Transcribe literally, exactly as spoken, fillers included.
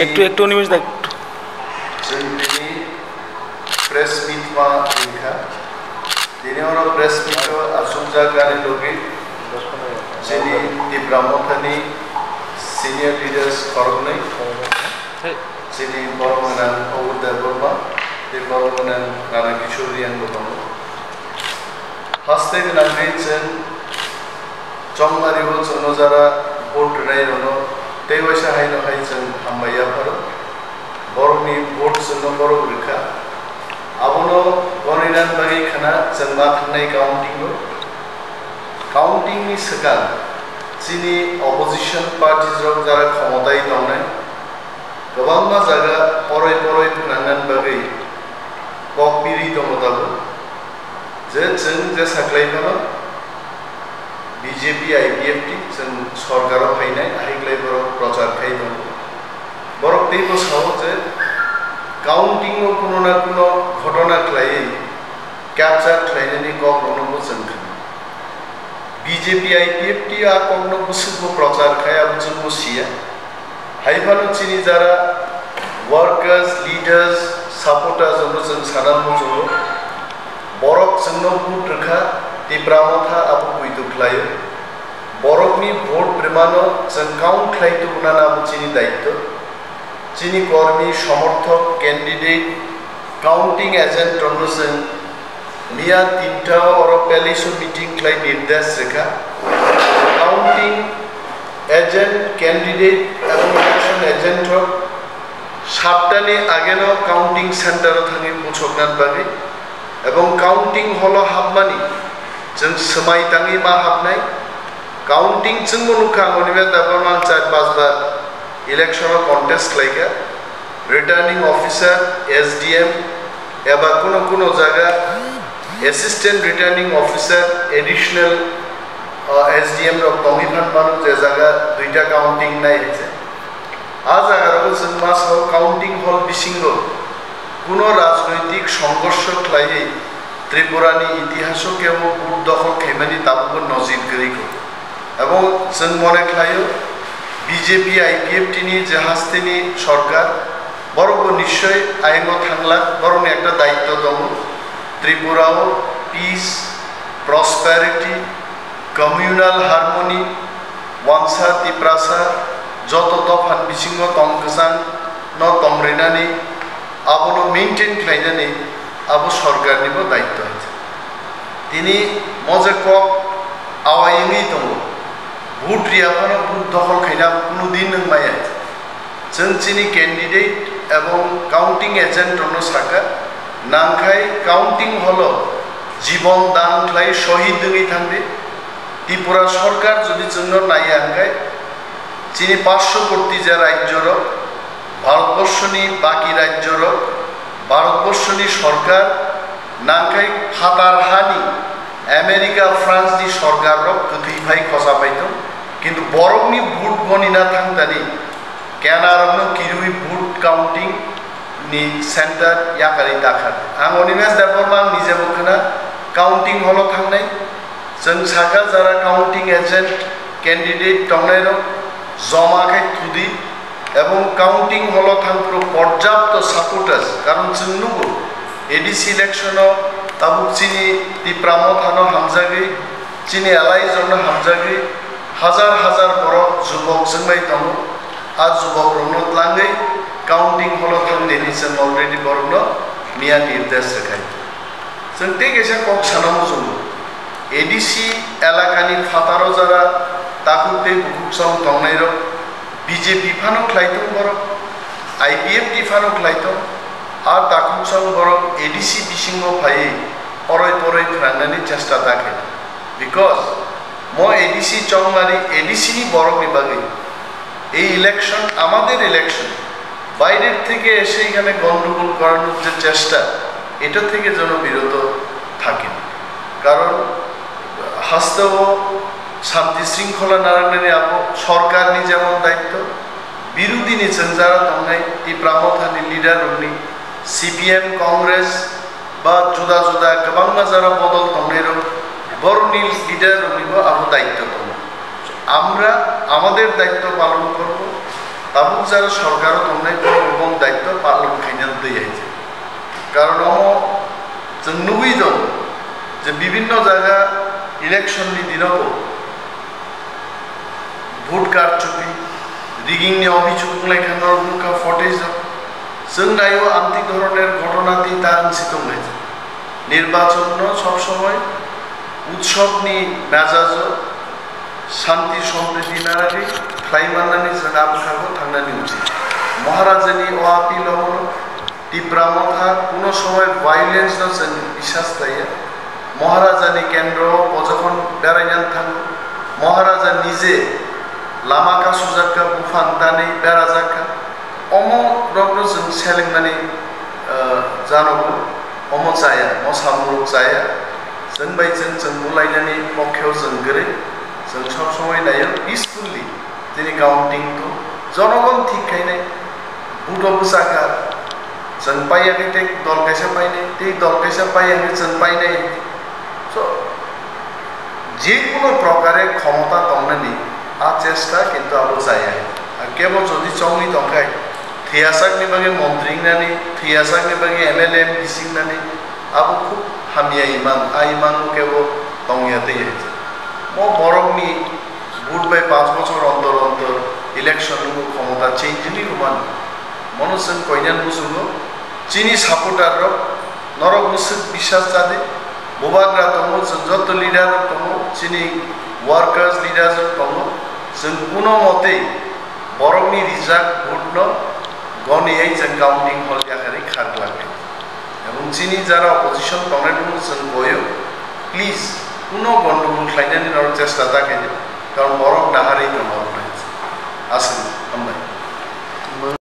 একটু, একটু অনিমেষ দা, একটু। Chwng tini press meet ma wngkha. Tini oro press meet o achukjak ani logi chini Tipra Mothani senior leaders khoroknwi, chini borok gwnang Obur Debbarma tei borok gwnang Rana Kishore Reang bo tongo. Haste gwnangwi chwng Chongmari o chwngno jara vote rwnairokno tei waisa haino hai chwng hambai yapharo. Borokni vote chwngno borok rwkha. Abono goninani bagwi khna chwng ma thangnai counting o. Counting ni swkang chini opposition parties rok jara khomotai tongnai, kwbangma jaga poroi poroi phnangnani bagwi kok piri tongo tabuk. Je chwng jesa khlai phano B J P I P F T chwng sorkaro phainai, ahai khlai borok prochar khai tongo. Borok teibo sao je counting o kuno na kuno ghotona khlaiwi capture khlainani kokrokno bo chwng khna. B J P I P F T a kokno bwswkbo prochar khai abo chwngbo siya. Hai phano chini jara workers, leaders, supporters rokno chwng sana muchungo. Borok chwngno vote rwkha, Tipra Motha abo poito khlaio. Borokni vote rwmano chwng count khlai tubunani abo chini daityo. Chini kormi, somorthok, candidate, counting agent rokno chwng miya tinta oro palace o meeting khlai nirdesh rwkha. Counting agent, candidate ebong election agent rok saptani ageno counting center o thangwi puchoknani bagwi ebong counting hall o hapmani chwng swmai tangwi ma hapnai. Counting chwngbo nukha, ang Animesh Debbarma ang char panch bar election o contest khlaikha. Returning officer, S D M, eba kuno kuno jaga assistant returning officer, additional, uh, S D M rok tongwi phan mano, je jaga duita counting nai hai se. A jaga rogo chwng ma sao counting hall bisingo kuno rajnoitik songhorsho khlaiwi Tripura ni itihaso kebo vote dokhol khaimani tabukbo nojir kwrwi kho. Ebong chwng mone khlaio, B J P I P F T ni je hasteni sorkar, borokbo nischoi ayingo thanglak, borokni ekta daityo tongo. Tripura o peace, prosperity, communal harmony, wansa, tiprasa, joto dophan bisingo tong kwchang no tong rinani, abono maintain khlainani abo sorkarnibo daityo hai. Tini mo je kok awai wngwi tongo, vote riya phano vote dokhol khaina kunu din wng maya. Chwng chini candidate ebong counting agent rokno sakha, nangkhai counting hall o jibon dan khlai shohid wngwi thangdi. Tripura sorkar jodi chwngno naiya hwnkhe, chini parshoborti je rajyorok, Bharatborshoni baki rajyorok, Bharatborshoni sorkar, nangkhai phatar hani America, France ni sorkar rok kwthwi phai khosa pai tong, kintu borokni vote gonina thangtani kenarokno kirwi vote counting ni center yakarwi dakha. Ang Animesh Debbarma ang nijebo khna counting hall o thangnai, chwng sakha jara counting agent candidate tongnairok joma khe thudi, ebong counting hall o thangphuru porjapto supporters, karon chwng nugo A D C election o tabuk chini Tipra Mothano hamjagwi, chini allies rokno hamjagwi hajar hajar borok jubok chwngbai tongo. A jubok rokno tlangwi counting hall o thangdini chwng already borokno miya nirdesh rwkha. Chwng tei kaisa kok sana muchungo, A D C elakani phataro jara takhuk tei bukhuksong tongnairok B J P phano khlai tong borok, I P F T phano khlai tong, a takhuk chwng borok A D C bisingo phaiwi oroi poroi phwrangnani chesta ta khe. Because mo A D C chongmani A D C ni borokni bagwi ei election, amader election, বাইরের থেকে এসে এখানে গন্ডগোল করানোর যে চেষ্টা, এটা থেকে যেন বিরত থাকেন। কারণ হাস্তেও শান্তি শৃঙ্খলা নারায়ণের আবো সরকারনি যেমন দায়িত্ব, বিরোধী নিচেন যারা তমনাই ত্রিপুরা মথানি লিডার উনি সিপিএম, কংগ্রেস বা জুদা জুদা গোবাংমা যারা বদল তমনাই রক বরনি লিডার উনিবো আবো দায়িত্ব তমন। আমরা আমাদের দায়িত্ব পালন করব। Tabuk jara sorkaro tongnai borok rok bong daityo palon khaina twi hai se. Karon omo chwng nugwi tongo je bibinno jaga election ni dinobo vote karchupi, rigging ni obhijog wnglai kha norok nukha footage rok. Chwng naio amtwi dhoroner ghotona tei ta wngsi tongnai. Nirbachon no sob somoi utsob ni mejajo shanti sompriti naragwi khlai mannani chwng abwkhago thangnani uchit. Maharajani o appeal o Tipra Motha kuno somoi violence no chwng bisas khlaiya. Maharajani kendro o bojokhon berainani thango. Maharaja nije lama kasujak kha, buphang tanwi berajak kha. Omo rokno chwng selengmani, ah, janogo, omo chaya, mo samung rok chaya. Chwng bai chwng, chwng bulainani pokheo chwng kwrwi. Chwng sob somoi naio peacefully. Tini counting to jonogon thik khainai, vote o bwsakha, chwng paiya khe tei dol kaisa painai, tei dol kaisa paiya khe chwng painai. So, je kuno prokare khomota tongnani a chesta kintu abo chaya. Ar kebo jodi chongwi tongkhai, thwiyasakni bagwi montri wngnani, thwiyasakni bagwi M L A, M D C wngnani, abo khub hamya imang, a imango kebo tongya tei hai. Mo borokni Vote bai panch bochor ontor ontor election wngwi khomota change wngwi rwmani. Mono chwng koinani muchungo, chini supporter rok, norok bwswk bisas chadi, bubagra tongo, chwng joto leader rok tongo, chini workers leaders rok tongo, chwng kuno motwi borokni rijak vote no goniwi chwng counting hall yakarwi kharglak. Ebong chini jara opposition tongnai rokno chwng koyo, please, kuno gondogol khlainani norok chesta ta khaidi, karon borok naharwi tongma rwnai. Aswk.